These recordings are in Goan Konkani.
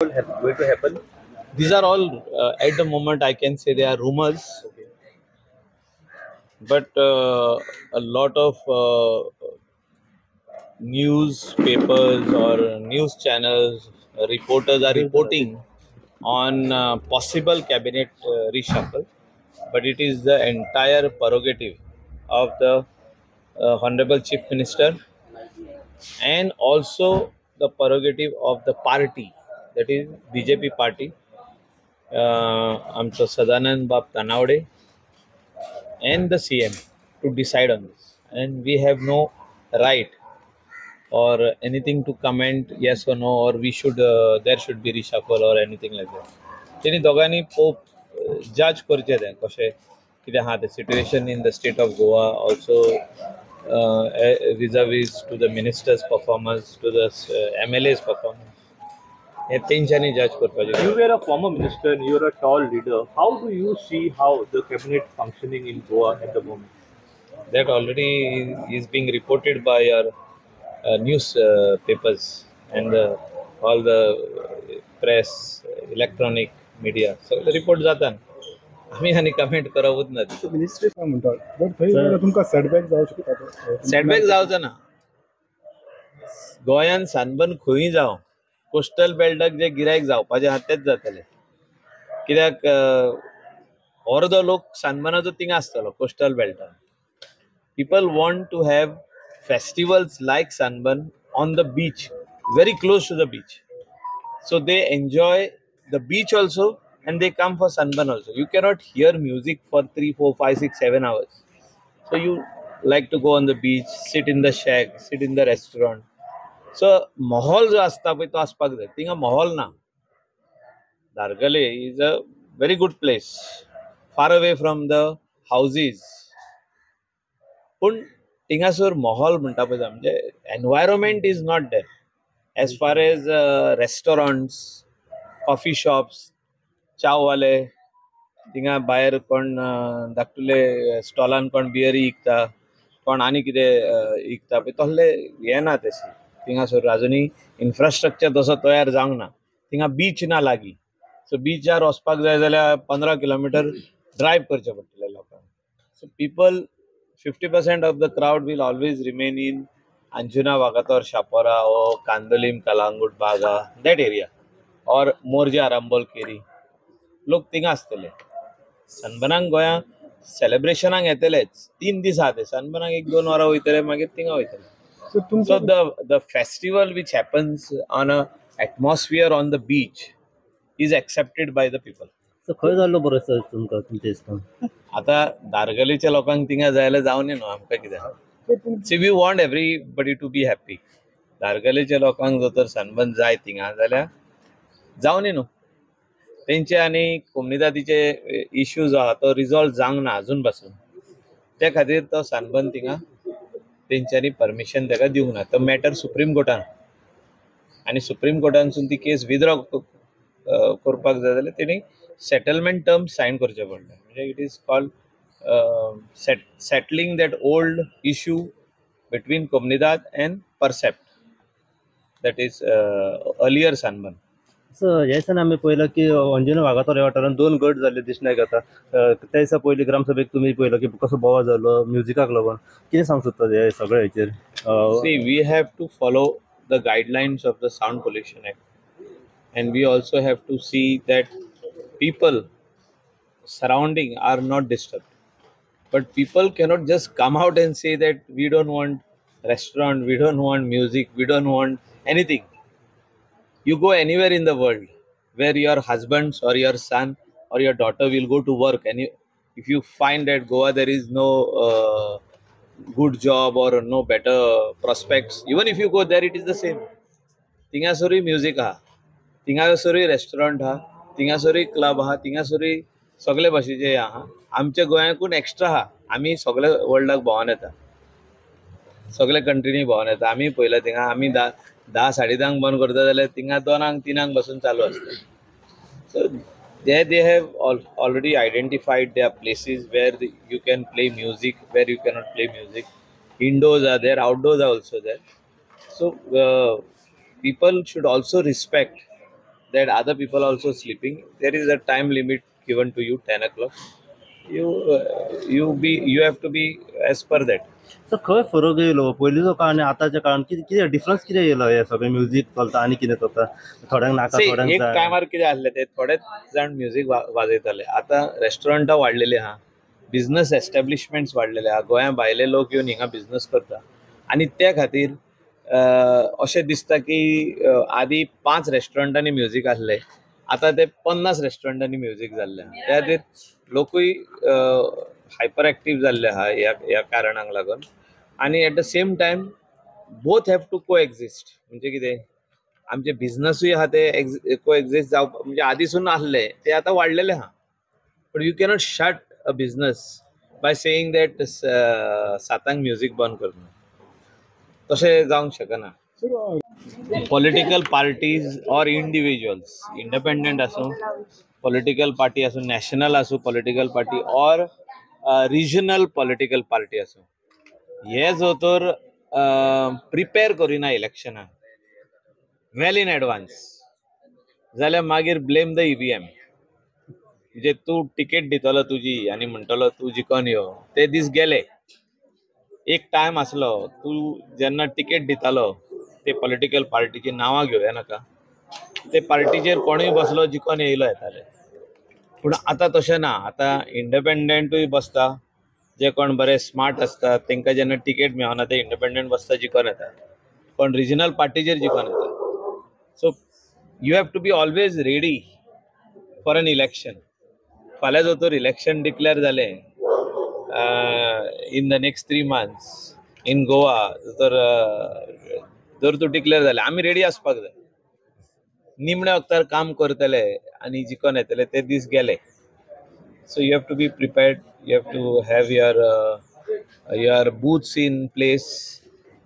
Going to happen? These are all at the moment I can say they are rumors. Okay. But a lot of newspapers or news channels, reporters are reporting on possible cabinet reshuffle, but it is the entire prerogative of the Honorable Chief Minister and also the prerogative of the party, that is BJP party, आमचो Sadanand Bab Tanavade and the CM to decide on this, and we have no right or anything to comment yes or no, or we should there should be reshuffle or anything like that. तेणी दोगांनी पोप जज करचें तें कशें कितें आहा तें situation in the state of Goa, also vis-a-vis to the ministers performance, to the MLAs performance, हें तेंच्यांनी जज करपाचें. You were a former minister and you are a tall leader. How do you see how the cabinet functioning in Goa at the moment? That already is being reported by our news papers and all the press, electronic media. सगळे रिपोर्ट जाता, आमी आनी कमेंट करपूच ना. मिनिस्ट्री म्हणटा बट थंय तुमकां सेटबॅक जावं शकता. सेटबॅक जावचो ना. गोंयान सनबर्न खंयूय जावं, कोस्टल बेल्टाक जे गिरायक जावपाचे आहा तेच जातले. कित्याक अर्दो लोक सनबर्नाचो थिंगा आसतलो coastal बेल्टान. People want to have festivals like sunburn on the beach, very close to the beach. So they enjoy the beach also and they come for sunburn also. You cannot hear music for 3, 4, 5, 6, 7 hours. So you like to go on the beach, sit in the shack, sit in the restaurant. So माहोल जो आसता पळय तो आसपाक जाय. थिंगा माहोल ना. Dargale is a very good place, far away from the houses. पूण थिंगासर माहोल म्हणटा पळय म्हणजे environment is not there as far as restaurants, coffee shops, चाववाले थिंगा भायर कोण धाकटुले स्टॉलान कोण बियरी विकता, कोण आनी कितें विकता पळय तसले हें ना. तशें थिंगासर अजुनूय इन्फ्रास्ट्रक्चर तसो तयार जावंक ना. थिंगा बीच ना लागीं, सो बीचार वचपाक जाय जाल्यार 15 किलोमिटर ड्रायव करचें पडटलें लोकांक. So people 50% of the crowd will always remain in Anjuna, Vagator, Chapora or Candolim, Calangute, Baga, that area, or Morjim, Arambol, Keri. लोक थिंगा आसतले. सनबर्नाक गोंया सेलिब्रेशनाक येतलेच. 3 दीस आहा ते. सनबर्नाक 1-2 वरां वयतले, मागीर थिंगा वयतले. So the festival which happens on a atmosphere on the beach is accepted by the people. So खंय जाल्लो बरो आसता तुमकां तुमच्या हिसपान? आतां दारगलीच्या लोकांक थिंगा जाय जाल्यार जावनी न्हू, आमकां कितें. See, we want everybody to be happy. दारगलीच्या लोकांक जर तर सनबर्न जाय थिंगा जाल्यार जावनी न्हू. तेंचे आनी कोमनिदादीचे इश्यू जो आहा तो रिजॉल्व जावंक ना अजून पासून. ते खातीर तो सनबर्न थिंगा तेंच्यांनी परमिशन ताका दिवंक ना. तो मॅटर सुप्रीम कोर्टान, आनी सुप्रीम कोर्टानसून ती केस विथड्रॉ करपाक जाय जाल्यार तेणी सेटलमेंट टर्म्स सायन करचे पडले. म्हणजे it is called settling that old issue between Comunidade and Percept, that is earlier sunburn. So ह्या दिसांनी आमी पळयलां की अंजुना वागातोर ह्या वाठारांत 2 गट जाल्ले दिसनाक येता. त्या दिसा पयलीं ग्रामसभेक तुमी पळयलो की कसो बोवाळ जालो म्युजिकाक लागून. कितें सांगूंक सोदता हे सगळे हेचेर? See, we have to follow the guidelines of the Sound Pollution Act, and we also have to see that people surrounding are not disturbed. But people cannot just come out and say that we don't want restaurant, we don't want music, we don't want anything. You go anywhere in the world where your husbands or your son or your daughter will go to work, and if you find that Goa there is no good job or no better prospects, even if you go there it is the same. थिंगासरूय music आहा, थिंगासरूय restaurant आहा, थिंगासरूय क्लब आहा, थिंगासरूय सगळे भाशेचे आहा. आमच्या गोंयाकून एक्स्ट्रा आहा. आमी सगळे वर्ल्डाक भोंवन येता, सगळे कंट्रीनी भोंवन येता. आमी पळयला थिंगा आमी 10, 10:30 बंद करता जाल्यार थिंगा 2, 3 बसून चालू आसता. So they have already identified their places where you can play music, where you cannot play music. Indoors are there, outdoors are also there. So people should also respect that other people also sleeping. There is a time limit given to you, 10 o'clock. You have to be as per that. Sir खंय फरक येयलो पयलींचो काळ आनी आतांच्या काळान? कितें डिफरन्स कितें येयलो? हे सगळें म्युजीक चलता आनी कितें चलता, थोड्यांक नाका, थोड्यांक एक जाय. टायमार कितें आसलें ते थोडेच जाण म्युजीक वाजयताले. आतां रेस्टॉरंटां वाडलेली आहा, बिझनस एस्टॅब्लिशमेंट्स वाडलेले आहा, गोंया भायले लोक येवन हिंगा बिझनस करता आनी त्या खातीर अशें दिसता की आदी 5 रेस्टॉरंटांनी म्युजीक आसले, आतां ते 50 रेस्टॉरंटांनी म्युजीक जाल्ले आहा. त्या खातीर लोकूय हायपर एक्टीव जाल्ले आहा ह्या कारणांक लागून. आनी at the same time both have to coexist. म्हणजे कितें, आमचे बिझनसूय आहा ते को एक्झिस्ट जावपा, म्हणजे आदीसून आसले ते आतां वाडलेले आहा. But you cannot shut a business by saying that 7 music बंद कर, तशें जावंक शकना. Political parties or individuals, independent आसूं पॉलिटिकल पार्टी आसूं, नॅशनल आसूं political party or regional political party आसूं, हे जो तर प्रिपेर करिना इलेक्शनाक वेल इन एडवान्स जाल्यार मागीर ब्लेम the EVM. म्हणजे तूं टिकेट दितलो तुजी आनी म्हणटलो तूं जिखोन यो, ते दीस गेले. एक टायम आसलो तूं जेन्ना टिकेट दितालो ते पॉलिटिकल पार्टीची नांवां घेवया नाका, ते पार्टीचेर कोणूय बसलो जिखोन येयलो येताले. पूण आतां तशें ना, आतां इंडिपेंडंटूय बसता, जे कोण बरे स्मार्ट आसता तांकां जेन्ना टिकेट मेळना ते इंडिपेंडंट बसता जिखोन येता, कोण रिजनल पार्टीचेर जिखोन येता. So you have to be always ready for an election. फाल्यां जर तर इलेक्शन डिक्लेअर जालें in the next 3 months in Goa, तर जर तूं डिक्लेअर जालें आमी रेडी आसपाक जाय. निमण्या वक्तार काम करतले आनी जिखोन येतले ते दीस गेले. So you have to be prepared, you have to have your booths in place,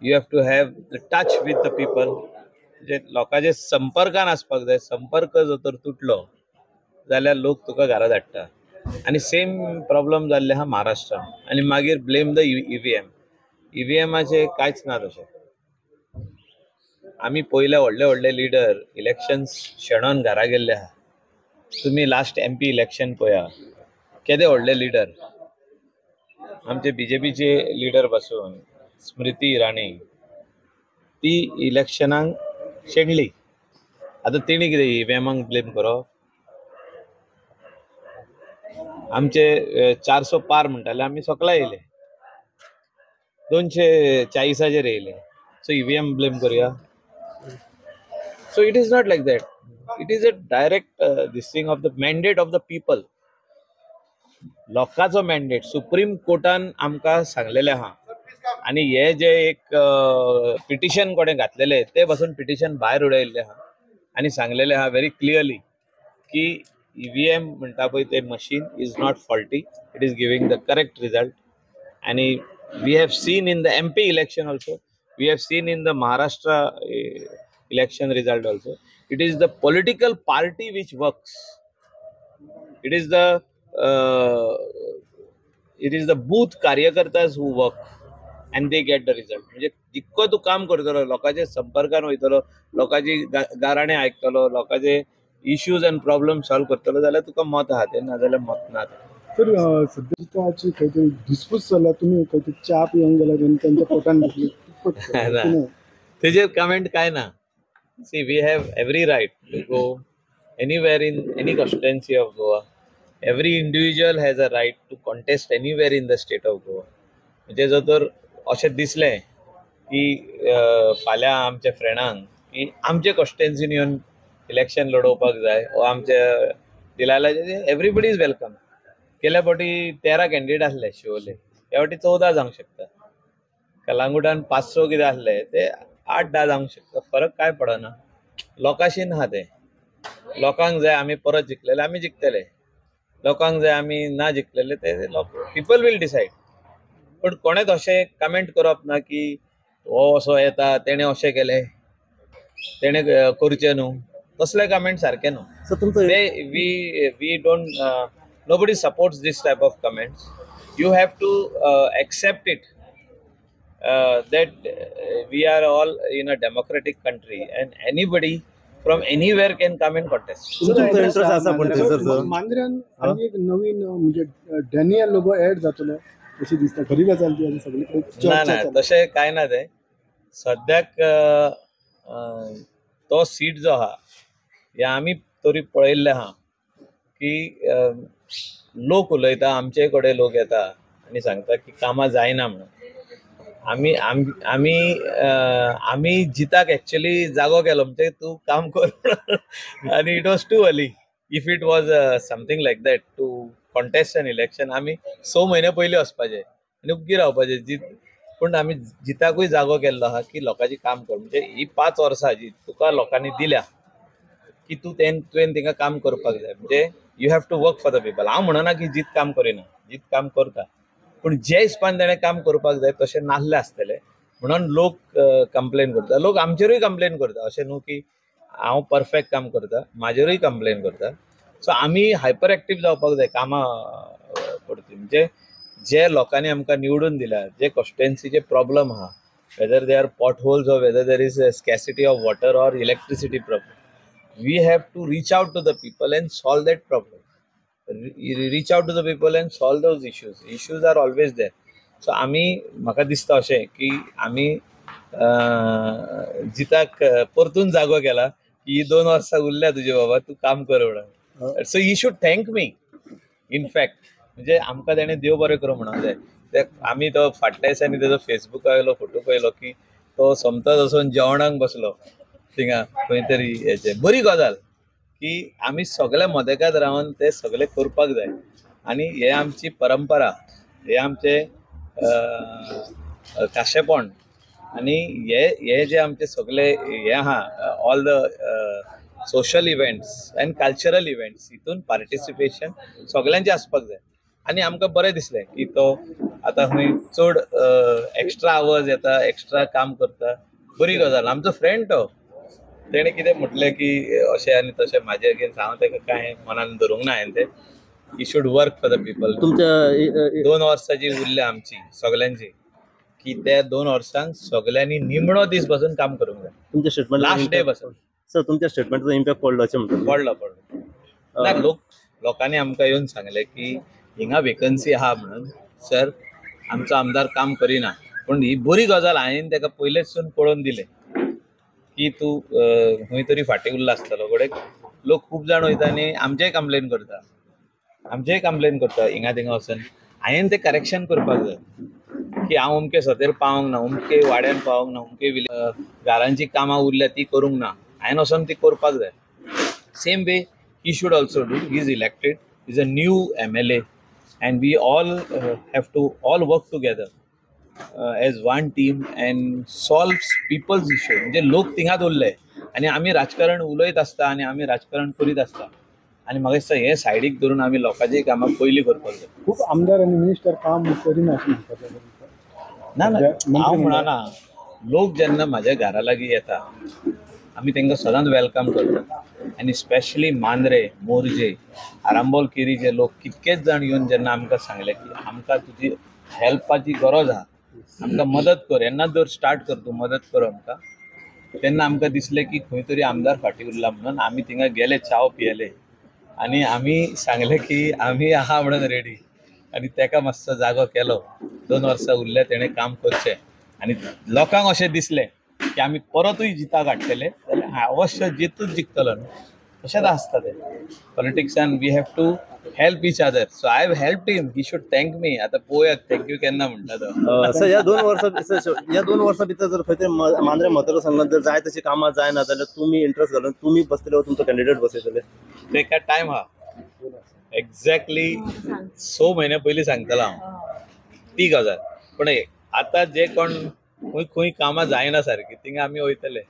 you have to have the touch with the people. म्हणजे लोकांचे संपर्कान आसपाक जाय. संपर्क जर तर तुटलो जाल्यार लोक तुका घरा धाडटा. आनी सेम प्रॉब्लम जाल्ले आहा महाराष्ट्रान. आनी मागीर ब्लेम the EVM. ईव्हीएमाचें कांयच ना तशें. आमी पयले व्हडले व्हडले लिडर इलेक्शन्स शेणोन घरा गेल्ले आहा. तुमी लास्ट MP election पळया, केदे व्हडले लिडर आमचे बीजेपीचे लिडर पासून स्मृती इराणी ती इलेक्शनाक शेणली. आतां तेणी कितें ईव्हीएमाक ब्लेम करप? आमचे 400 पार म्हणटाले, आमी सकला येयले, 240 येयले. सो ईव्हीएम ब्लेम करुया? So it is not like that. It is a direct this thing of the mandate of the people. लोकांचो मॅन्डेट सुप्रीम कोर्टान आमकां सांगलेलें आहा. आनी हे जे एक पिटिशन कोणें घातलेलें ते पासून पिटिशन भायर उडयल्लें आहा आनी सांगलेलें आहा व्हेरी क्लियरली की ईव्हीएम म्हणटा पळय ते machine is not faulty, it is giving the correct result. आनी we have seen in the MP election also, we have seen in the Maharashtra election result also, it is the political party which works. It is the booth कार्यकर्तास who work and they get the result. म्हणजे जितको तूं काम करतलो, लोकांच्या संपर्कान वयतलो, लोकांची गाराणें आयकतलो, लोकांचे इश्यूज अँड प्रॉब्लम सॉल्व करतलो जाल्यार तुका मत आहा तें, नाजाल्यार मत ना. सर सद्याची खंय तरी डिस्पूस चल्ला, तुमी खंय तरी च्या पिवंक गेल्यार तेंच्या पोटान दुखली, तेजेर कमेंट काय ना. See, we have every right to go anywhere in any constituency of Goa. Every individual has a right to contest anywhere in the state of Goa. म्हणजे जर तर अशें दिसलें की फाल्यां आमच्या फ्रेंडांक की आमचे कॉन्स्टिट्युएन्सीन येवन इलेक्शन लडोवपाक जाय वा आमच्या दिलायला, एवरीबडी is welcome. गेल्या फावटी 13 कॅन्डिडेट आसले शिवोले, ह्या फावटी 14 जावंक शकता. कलांगुटान 500 कितें आसले ते 8-10 जावंक शकता. फरक काय पडना, लोकांशी आहा तें. लोकांक जाय आमी परत जिखलेले आमी जिखतले, लोकांक जाय आमी ना जिखलेले ते पीपल will decide. पूण कोणेच अशें कमेंट करप ना की हो असो येता, तेणें अशें केलें, तेणें करचें न्हू, तसले कमेंट सारके न्हू. ते we don't, nobody supports this type of comments. You have to accept it that we are all in a democratic country and anybody from anywhere can come and contest. तुमचो इंट्रस्ट आसा पण थंयसर मांद्र्यान आनी एक नवीन म्हणजे डॅनियल लोबो एड जातलो अशें दिसता, खरी गजाल ती सगळी? ना ना, तशें कांय ना. तें सद्याक तो सीट जो आहा हे आमी तरी पळयल्लें आहा की लोक उलयता, आमचे कडेन लोक येता आनी सांगता की कामां जायना म्हणून. आमी आमी आमी जिताक एक्चुअली जागो केलो म्हणजे तूं काम कर आनी it was too early. If it was something like that to contest an election, आमी 6 म्हयने पयलीं वचपाचें आनी उग्गी रावपाचें. जीत पूण आमी जिताकूय जागो केल्लो आहा की लोकांचें काम कर, म्हणजे ही 5 वर्सां जी तुका लोकांनी दिल्या की तूं तुवें तिंगा काम करपाक जाय, म्हणजे you have to work for the people. हांव म्हणना की जीत काम करिना, जीत काम करता, पूण जे हिसपान तेणें काम करपाक जाय तशें नासलें आसतलें म्हणून लोक कंप्लेन करता. लोक आमचेरूय कंप्लेन करता, अशें न्हू की हांव परफेक्ट काम करता, म्हाजेरूय कंप्लेन करता. सो आमी हायपर एक्टीव जावपाक जाय कामां पडती. म्हणजे जे लोकांनी आमकां निवडून दिल्या, जे कॉन्स्टिट्युएन्सीचे प्रॉब्लम आहा, whether they are pot holes or whether there is a scarcity of water or electricity problem, we have to reach out to the people and solve that problem. Reach out to the people and solve those issues. Issues are always there. So आमी म्हाका दिसता अशें की आमी जिताक परतून जागो केला की ही 2 वर्सां उरल्या तुजे बाबा, तूं काम कर म्हणून. So he should thank me in fact. म्हणजे आमकां तेणें देव बरें करूं म्हणूंक जाय. ते आमी तो फाटल्या दिसांनी तेजो फेसबुका वयलो फोटो पळयलो की तो सोमतोच वचून जेवणाक बसलो थिंगा खंय तरी. हेचें बरी गजाल की आमी सगळे मदेकात रावन ते सगळे करपाक जाय आनी हे आमची परंपरा, हे आमचे खाशेपण आनी हे हे जे आमचे सगळे हे आहा all the social events and cultural events हितून पार्टिसिपेशन सगळ्यांचें आसपाक जाय. आनी आमकां बरें दिसलें की तो आतां खंय चड एक्स्ट्रा आवर्स येता, एक्स्ट्रा काम करता, बरी गजाल. आमचो फ्रेंड तो, तेणें कितें म्हटलें की अशें आनी तशें म्हाजे अगेन्स्ट, हांव ताका कांय मनान धरूंक ना हांवें तें. He should work for the people. तुमच्या 2 वर्सां जी उरल्या आमची सगळ्यांची की त्या 2 वर्सांक सगळ्यांनी निमणो दीस बसून काम करूंक जाय, तुमच्या स्टेटमेंट लास्ट डे बसून. सर तुमच्या स्टेटमेंटाचो इम्पॅक्ट पडलो अशें म्हणटा? पडलो पडलो ना. लोकांनी आमकां येवन सांगलें की हिंगा वेकन्सी आहा म्हणून, सर आमचो आमदार काम करिना. पूण ही बरी गजाल हांवें ताका पयलेच सून पळोवन दिलें की तूं खंय तरी फाटीं उरला आसतलो. घडये लोक खूब जाण वयता आनी आमचेय कंप्लेन करता, आमचेय कंप्लेन करता हिंगा थिंगा वचून. हांवें तें करेक्शन करपाक जाय की हांव अमके सतेर पावोंक ना, अमके वाड्यान पावोंक ना, अमके घरांची कामां उरल्या ती करूंक ना, हांवें वचोन ती करपाक जाय. Same way he should also do. He is elected, is a new MLA and we all have to all work together as one team and solve people's issue. म्हणजे लोक थिंगात उरले आनी आमी राजकारण उलयत आसता आनी आमी राजकारण करीत आसता आनी म्हाका दिसता हे सायडीक धरून आमी लोकांची कामां पयलीं करपाक जाय. खूब आमदार आनी मिनिस्टर काम करिना अशें म्हणटात. ना ना, हांव म्हणना. लोक जेन्ना म्हाज्या घरा लागीं येता आमी तांकां सदांच welcome करता आनी स्पेशली मांद्रे, मोरजे, आरांबोल, केरीचे लोक कितकेच जाण येवन जेन्ना आमकां सांगलें की आमकां तुजी हेल्पाची गरज आहा, आमकां मदत कर, येन्ना जर स्टार्ट कर तूं मदत कर आमकां, तेन्ना आमकां दिसलें की खंय तरी आमदार फाटीं उरला म्हणून आमी थिंगा गेले, च्याव पियेले आनी आमी सांगलें की आमी आहा म्हणून रेडी. आनी ताका मातसो जागो केलो. 2 वर्सां उरल्या तेणें काम करचें आनी लोकांक अशें दिसलें की आमी परतूय जिताक हाडटले जाल्यार अवश्य जितूच जिखतलो न्हू. तशेंच आसता तें पॉलिटिक्सान. We have to help each other. So I have help him, he should thank me. आतां पळोवया thank you केन्ना म्हणटा तो. सर ह्या 2 वर्सां ह्या 2 वर्सां भितर जर खंय तरी मांद्रे मतदारसंघात जर जाय तशी कामां जायना जाल्यार तुमी इंट्रस्ट घालून तुमी बसतले वा तुमचो कॅन्डिडेट बसयतले? तेका टायम आहा. एक्झॅक्टली 6 म्हयने पयलीं सांगतलो हांव ती गजाल. पूण आतां जे कोण खंय खंय कामां जायना सारकी थिंगा आमी वयतले.